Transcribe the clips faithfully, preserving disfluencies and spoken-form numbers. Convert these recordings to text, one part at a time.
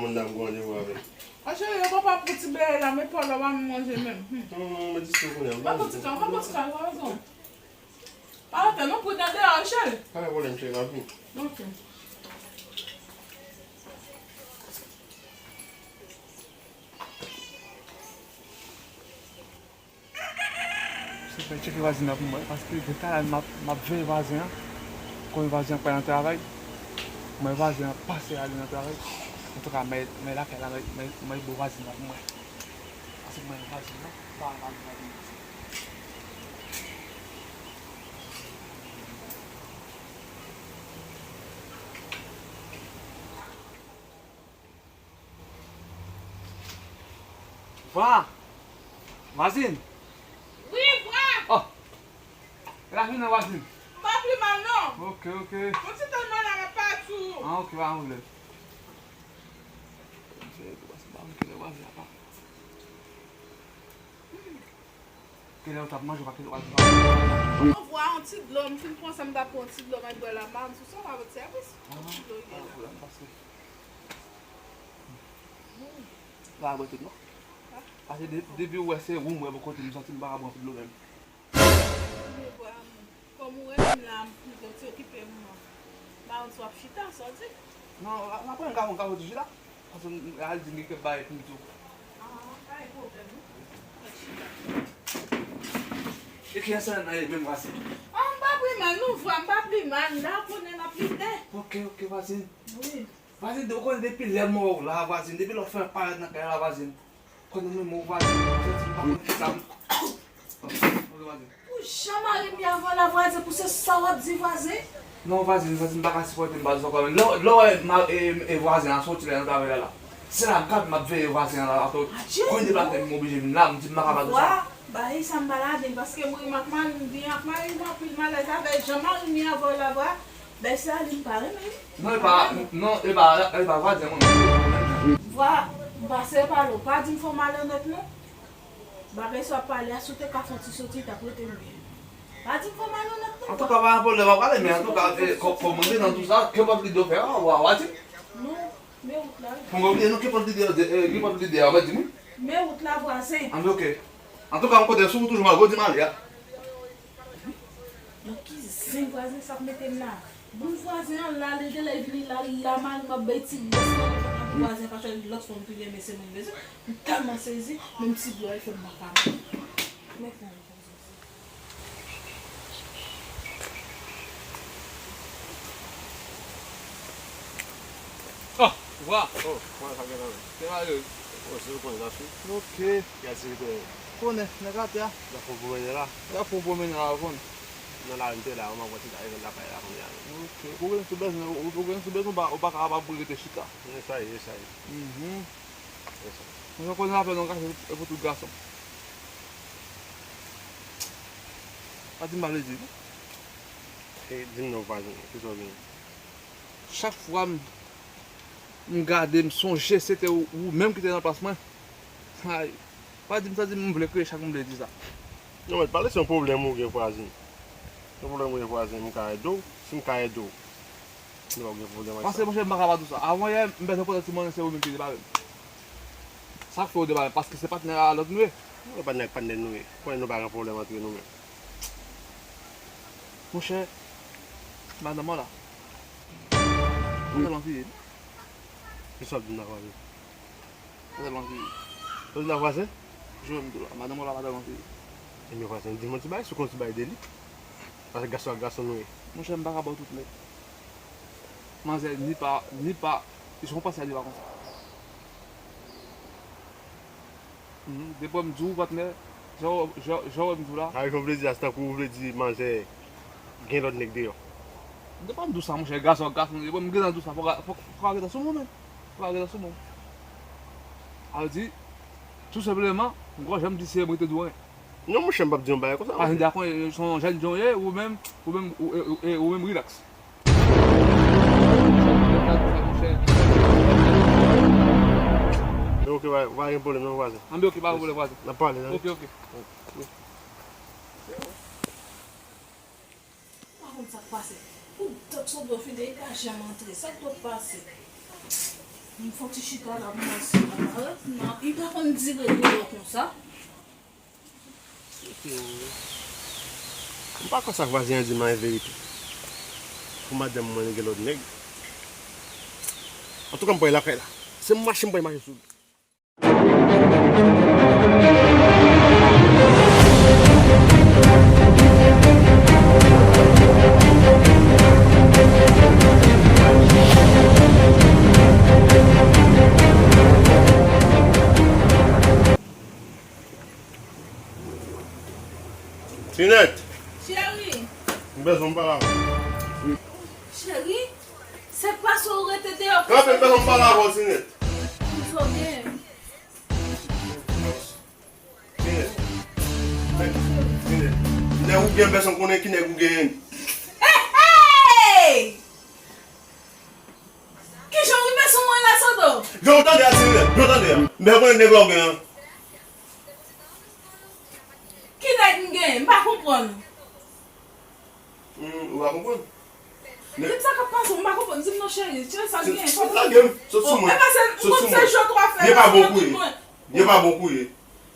Moun nan m gen randevou avè l. A cheri, yo papa pou ti bèy la, men pa lè w pa manje menm. Hmm. Hmm, mwen dispo kounye a. Pa pou ti jan, pa pou ti jan, pa bezwen. Pa antre non, pou tande a, cheri. Pa gen pwoblèm, cheri, m ap vini. Ok. Se fè tcheke vwazen nan pou mwen, paske gen tan la m ap, m ap veye vwazen an. Konbyen vwazen an pral nan travay? Mwen vwazen an pase ale nan travay. Antouka, mwen, mwen lakay la, mwen, mwen, mwen bo vwazen nan pou mwen. Paske mwen vwazen nan, pa vwazen nan. Vwa! Vwazin! Wi, vwa! Oh! E la jounen, vwazin? M pa pi mal, non. Ok, ok. Yon ti tan mal la, m ap pati. Ah, ok, pa gen pwoblèm. Kilè vwazin apa? Kilè ou t ap manje, pa kilè w al travay. Mwen vwa yon ti dlo, m fin pran sa, m ta pran yon ti dlo, mwen bwè la, m pa konn si w sa w pa rod sèvis. Yon ti dlo, ah, pa gen pwoblèm, pase. Pa bwè tout, non. Paske de-, depi ou wè se ou m wè bò kote m, m santi m pa ka bwè anpil dlo menm. Mwen vwa, kòm ou wè m la, m plito ti okipe m, non. M pa konn si w ap chita, sa w di? Non, n ap pran yon kafou, yon kafou tou chita. Paske m, al di m gen kèk bagay pou m di w. Ah, pa gen pwoblèm, non. Mèt chita. E ki ansèyman nan e menm vwazen? Ah, m pa pi mal, non, vwa, m pa pi mal. La, konnen m ap lite. Ok, ok, vwazen. Wi. Vwazen, ou konnen depi lè m wè w la, vwazen, depi lè w fè yon parèt nan kay la, vwazen. Konnen mwen, mwen, vwazen, m santi m pa konn ki sa m. Ok, vwazen. Ou jan mari m ye avan la, vwazen, pou se sa w ap di, vwazen? Non, vwazen, m santi m pa ka sipòte m pa di sa ankò. Lè, lè w wè ma-, e, e vwazen an soti la nan travay la, la. Se la gad m ap veye vwazen an la, atò. Adje, konnen depi atè m oblije vin la, m di m pa ka pa di sa. Vwa, bagay sa m pa ladan l, paske mwen, m ak mari m, m byen ak mari m, anpil malèz avè l, jan mari m ye avan la, vwa. Bèl sa li m pa renmen. Non, e pa, non, e pa, e pa vwazen mwen. Vwa, m pase pale w. Pa di m fè w malonèt non. Bagay sa w ap pale a, si w te ka fè yon ti soti, l t ap rete m byen. Pa di m fè w malonèt non. Antouka, pa gen pwoblèm, pa pale, men antouka, e, kò-, kòmanse nan tou sa, kenpòt lide w fè a, w a, w a di m. Non, men wout la, wi. Bon, oblije non, kenpòt lide, e, kenpòt lide a, w a di m, wi. Men wout la, vwazen. Anben, ok. Antouka, m kontan sou ou toujou, malgre w di m ale a. Nan ki zen vwazen sa ap mete m la? Bon vwazen an la, li genlè vini la, li la mal, m ap bay ti bòs nan li, pou vwazen pa fè lòt fanm pi byen, men se mwen l bezwen. M tèlman sezi, menm ti dlo a, li fè m pa ka. Men fè m konn sezi. Oh, vwa! Oh, kòman sa gentan ye? Se malere. Oh, se ou konnen sa sou. Ok. Gad se te. Konnen, nèg atè a. L ap fè yon pwomennen la. L ap fè yon pwomennen la, ou konnen. Nan lari m te la, ou m ap wè ti la, e la pale la kounye a. Ok. Ou konnen sou bezwen, ou, ou konnen sou bezwen, ou pa, ou pa kapab rete chita. E sa ye, e sa ye. Mhm. E sa. Mwen konnen afè nou kache e pou tout gason. Pa di m pa vle di. E di m non, vwazen, ki sa w gen? Chak fwa m, m gade, m sonje se te ou, ou menm ki te nan plas mwen. Ay, pa di m sa, di m, m vle kriye chak m vle di sa. Non, mèt pale, se yon pwoblèm ou gen, vwazen. Se yon pwoblèm ou gen, vwazen, m ka ede w. Si m ka ede w, nou pa gen pwoblèm ak sa. Paske, monchè, m pa ka pa di w sa. Avan yè, m bezwen pote ti monnen, se ou menm ki te bare m. Sa k fè w te bare m? Paske se patnè a lòt nou ye. Nou pa nèg patnè nou ye. Konnen nou pa gen pwoblèm antre nou menm. Monchè, madanm an la. Kote l anvi ye? Kisa w ap di m nan vwazen? Kote l anvi ye? Kote l nan vwazen? Jwe m tou la. Madanm an la, madanm anvi ye. Ebyen vwazen, di m yon ti bagay, si w konn yon ti bagay de li. Paske gason ak gason nou ye. Monchè, m pa ka ba w tout nèt. Manzè ni pa, ni pa, jan w panse a li pa konsa. Mhm. Depi m di w patnè, jan w, jan, jan w wè m di w la. Sa vle di a, se tankou w vle di manzè gen lòt nèg deyò. M te pa di w sa, monchè, gason ak gason, depi m gentan di w sa, fò ka, fò, fò ka gentan sou mwen menm. Fò ka gentan sou mwen. Sa vle di, tou senpleman, m kwè jan m di se mwen te di w anyen. Non, monchè, m p ap di yon bagay konsa, monchè. Paske m dakò, se yon jèn jan w ye, ou menm, ou menm, ou, e, e, e, ou menm, rilaks. Ok, pa, pa gen pwoblèm non, vwazen. Anben, ok, pa gen pwoblèm, vwazen. N ap pale, non? Ok, ok. Pa konn sa k pase. Pou dat sa w dwe fin degaje m antre. Sa k dwe pase? M fè ti chita la pou mwen si mwen pa ret nan, li pa konn dire deyò konsa. Pou madanm mwen, li gen lòt nèg. Antouka, m pral lakay la. Se mache m pral mache sou li. Tinèt! Cheri! M bezwen m pale avè w. Cheri, sa k pase w rete deyò konsa? Kanpe, m bezwen m pale avè w, Tinèt. Sa w gen? Tinèt. Tinèt. Nèg ou gen, pèsonn konnen ki nèg ou genyen. Hey, hey! Kijan w rive sou mwen la, Sodo? Jan w tande a, Tinèt, jan w tande a. M bezwen konnen nèg la w genyen. Ki nèg m genyen? M pa konprann. Hmm, ou pa konprann? Di m sa k ap pase w, m pa konprann. Di m non, cheri, cheri, sa l genyen, fò m lage m. Sot sou mwen. Epa se, ou konn se jwèt w ap fè, paske mwen tout mwen. Li pa bon pou ye.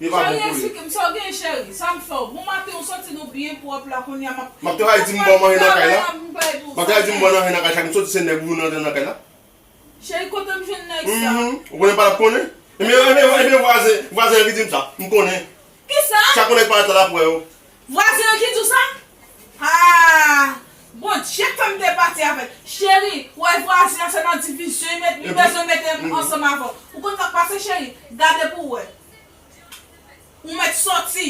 Li pa bon pou ye. Cheri, eksplike m sa w genyen, cheri. Sa m fè w? Bon maten, ou soti nou byen pwòp la, kounye a m ap. M ap travay, di m ba w manje nan kay la. M ap travay, di m ba w manje nan kay, chak m soti se nèg ou vin rantre nan kay la. Cheri, kote m jwenn nèg sa? Mhm. Ou konnen pa l ap konnen? Ebyen, ebyen, ebyen, vwazen, vwazen an ki di m sa. M konnen. Kisa? Chak yon nèg parèt la l ap wè yo. Vwazen an ki di w sa? Ah! Bondye k fè m te pati avè l. Cheri, w wè vwazen an se nan divizyon li met, li bezwen mete m ansanm avè w. Ou konn sa k pase, cheri? Gade pou w wè. Ou mèt sòti.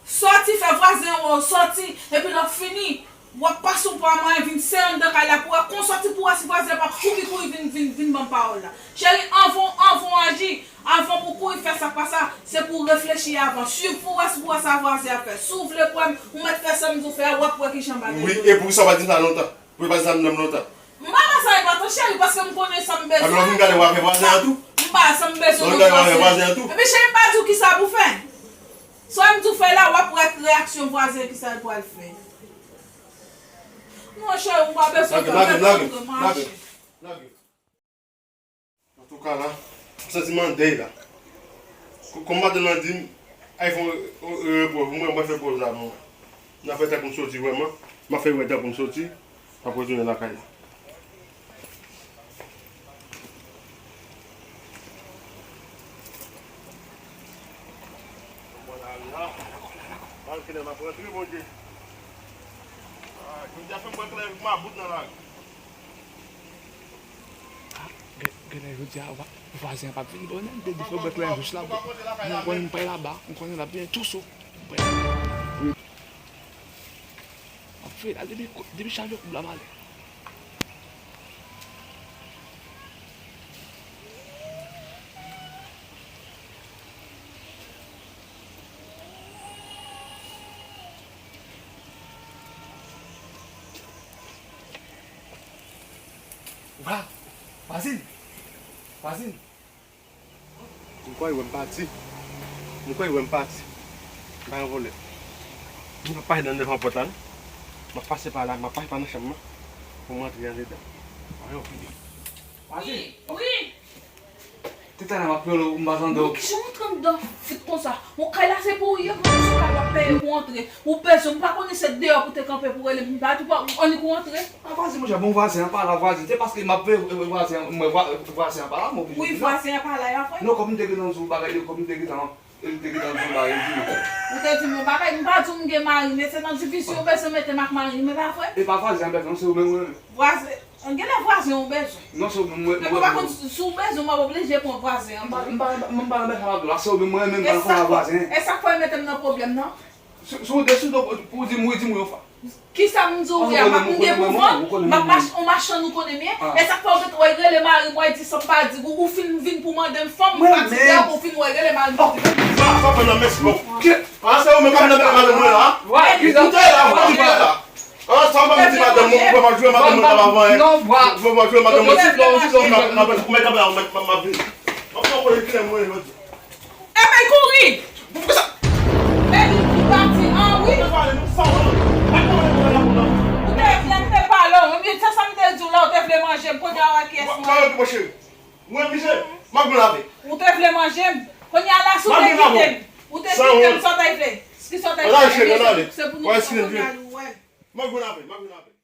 Sòti, fè vwazen an wè w sòti. Epi lè w fini, w ap pase yon pwa mwayen vin sere anndan kay la pou wè. Kon w sòti pou wè si vwazen an p ap kouri kouri vin, vin, vin ban m pawòl la. Cheri, anvan, anvan w aji, anvan pou w kouri fè sa k pa sa, se pou w reflechi avan. Swiv pou w wè si pou w wè sa vwazen an ap fè. Si w vle kwè m, ou mèt fè sa m di w fè a, w ap wè kijan bagay yo ye. Wi, e poukisa w pa di m sa lontan? Pou yo pa di sa m menm lontan. M pa nan sa enpòtan, cheri, paske m konnen sa m bezwen. Apre lè w fin gade, w a fè vwazen an tou. M pa sa m bezwen nan vwazen an tou. Epi cheri, m pa di w kisa pou fè. Sa m di w fè la, w ap wè reyaksyon vwazen kisa l pral fè. Non, cheri, m pa bezwen fè, m mèt rantre mache. Antouka la, m santi m an dèy la. Kò-, kòm madanm nan di m, al fè yon, yon, yon repo, mwen, mwen fè poz la pou mwen. M ap fè tankou m soti vrèman, m ap fè wè tankou m soti, m ap retounen lakay la. Mwen al la, m al kilè m ap rantre, Bondye. Ah, jodi a fè m wè klè mabout nan lari. Ah, gen, genlè jodi a, vwa-, vwazen an p ap vin bonè, m te di fò m wè klè jis la, bon. Mwen konnen m pral laba, m konnen l ap vini tou sou. M pral. M ap fè la depi, depi chaje koub la m ale. Wa-, Vwazin! Vwazin! M kwè yo wè m pati. M kwè yo wè m pati. M pa yon vòlè. M ap pase nan devan pòt la, non. M ap pase pa la, m ap pase pa nan chanm nan. Pou m antre andedan. Mwen yon fini. Vwazin! Wi, wi. Tout talè m ap rele w, m pa tande w. Bon, kijan w antre anndan fout konsa? Bon, kay la se pou ou ye, pou ou sou kay w ap peye pou antre. Ou bezwen, m pa konnen se deyò pou te kanpe pou rele m, m pa di w annik ou antre. A vwazin, monchè, bon vwazin an pa la, vwazin. Se paske m ap veye vwazin an, mwen vwa-, vwazin an pa la, mwen oblije vin la. Wi, vwazin an pa la, e pa vre? Non, kòm m te gentan di w bagay, kòm m te gentan, e m te gentan di w bagay, di w. Ou te di m yon bagay, m pa di w m gen mari, men se nan divizyon ou bezwen mete m ak mari m, e pa vre? E pa vwazin an bezwen, se ou menm mwen renmen. Vwazen, genlè vwazen ou bezwen. Non, se ou menm mwen renmen. Men mwen pa konn si, si w bezwen, m ap oblije pran vwazen an tou. M pa, m pa, m pa nan bezwen la, se ou menm mwen renmen, m pa nan konn vwazen. E sa k fè w mete m nan pwoblèm nan? Si, si w de, si w de, pou w di m wi, di m wi yon fwa. Kisa m di w wi a? M ap, m gen pou vant, m ap mache, on machann ou konnen m ye. E sa k fè w mete w rele mari m, w di sa m pa di w, ou fin vin pou mande m fanm, m pa di w, ou fin wè rele mari m pou di m. Sa, sa fè nan mès bon. Ki? A, se ou menm k ap nan mès madanm mwen la? Koute la, koute la. An, sa w pa mete madanm mwen, ou pa jwe madanm mwen nan avan, en. Non, bwa. Ou pa jwe madanm mwen. Ou mèt kanpe la, ou mèt, m ap vini. M ap fè w konnen kilè mwen ye jodi. Ebyen, kouri! Poukisa? Ebyen, li pati, an, wi. Ou te vle m te pale w, ebyen, se sa m te di w la, ou te vle manje m, kounye a w a kiyès mwen ye. Mwen, misye, m ap goumen avè. Ou te vle manje m. Kounye a la, si w te kite m, ou te kite m, sa w t ap vle? Ki sa w t ap vle? Ann ale, ann ale. Se pou nou pran kounye a, nou wè. M ap goumen avè, m ap goumen avè.